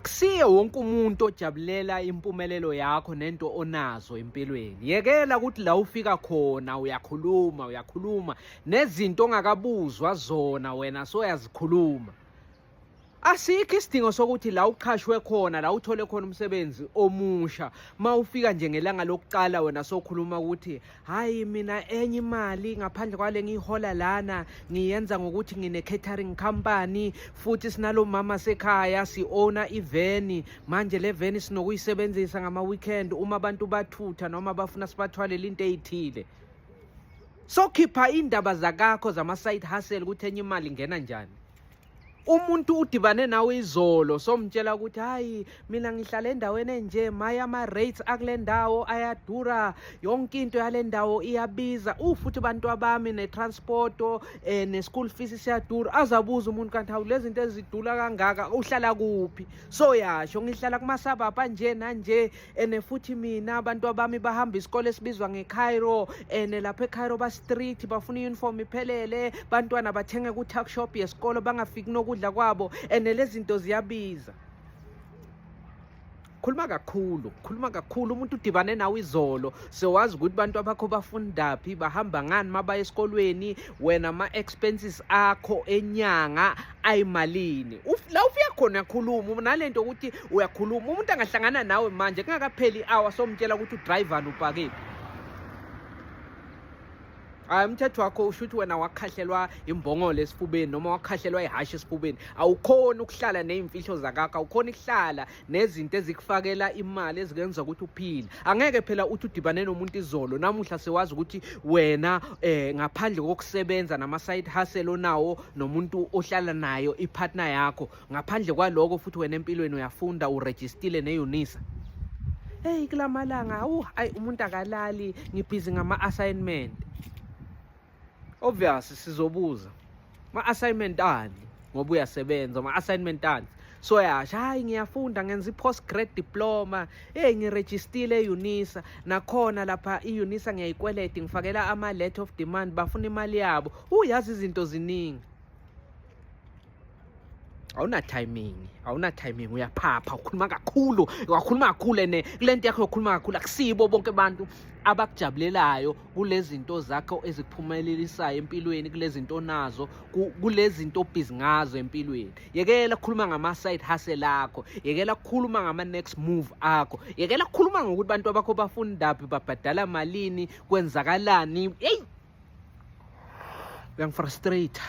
Akusiye wonke umuntu ojabulela impumelelo yakho nento onazo empilweni. Yekela ukuthi la ufika khona uyakhuluma, uyakhuluma nezinto ongakabuzwa zona wena soyazikhuluma. Asikho isidingo sokuthi la uqhashwe khona, la uthole khona umsebenzi omusha, uma ufika nje ngelanga lokuqala wena sokhuluma ukuthi hayi mina enye imali ngaphandle kwale ngiyihola lana ngiyenza ngokuthi ngine-catering company, futhi sinalo mama sekhaya, si-owner iveni, manje le veni sinokuyisebenzisa ngama-weekend uma abantu bathutha noma bafuna sibathwalele into ey'thile. Sokhipha iy'ndaba zakakho zama-side hustle ukuthi enye imali ingena njani. Umuntu udibane nawe izolo somtshela ukuthi hayi mina ngihlala endaweni enje, maye ama-rates akule ndawo ayadura, yonke into yale ndawo iyabiza, futhi bantu abami ne-transport ne-school fees siyadura. Azabuza umuntu kanti hawu lezi zinto ezidula kangaka uhlala kuphi? So yasho ngihlala kuma-suburb anje nanje, ene futhi mina abantu abami bahamba isikole esibizwa ngeCairo, ene lapha eCairo ba-strict, bafuna i-uniform iphelele, bantwana bathenge ku-tuck shop yesikolo bangafiki nokudla kwabo, ene lezi zinto ziyabiza. Khuluma kakhulu, khuluma kakhulu. Umuntu udibane nawe izolo sewazi ukuthi abantu abakho bafundaphi, bahamba ngani mabaya esikolweni, wena ama-expenses akho enyanga ayimalini. La ufika khona uyakhuluma nalento ukuthi uyakhuluma. Umuntu angahlangana nawe manje kungakapheli i-hour somtshela ukuthi udriver upakephi. Hayi, umthetho wakho usho ukuthi wena wakhahlelwa imbongolo esifubeni noma wakhahlelwa ihhashi esifubeni. Awukhoni ukuhlala ney'mfihlo zakakho, awukhoni ukuhlala nezinto ezikufakela imali ezikwenza ukuthi uphile. Angeke phela uthi udibane nomuntu izolo namuhla sewazi ukuthi wena ngaphandle kokusebenza nama-side hustle onawo nomuntu ohlala nayo i-partner yakho, ngaphandle kwaloko futhi wena empilweni uyafunda, urejistile ne-UNISA. Hey, kulamalanga awu hayi umuntu akalali, ngibhizi ngama-assignment. Obvious sizobuza ma-assignment ani ngoba uyasebenza, ma-assignment ani? So yasho hayi ngiyafunda, ngenza i-post grad diploma, hey ngirejistile e-UNISA, nakhona lapha i-UNISA ngiyayikweleta, ngifakela ama-letter of demand, bafuna imali yabo. Uyazi izinto ziningi, awuna timing, awuna timing, uyaphapha, ukhuluma kakhulu, uyakhuluma kakhulu, ene kule nto yakho yokukhuluma kakhulu akusibo bonke abantu abakujabulelayo kulezi zinto zakho ezikuphumelelisayo empilweni, kulezi zinto onazo, kulezi zinto obhizi ngazo empilweni. Yekela ukukhuluma ngama-side hustle akho, yekela ukukhuluma ngama-next move akho, yekela ukukhuluma ngokuthi abantu abakho bafundaphi, babhadala malini, kwenzakalani. Hey, uyangifrustrate.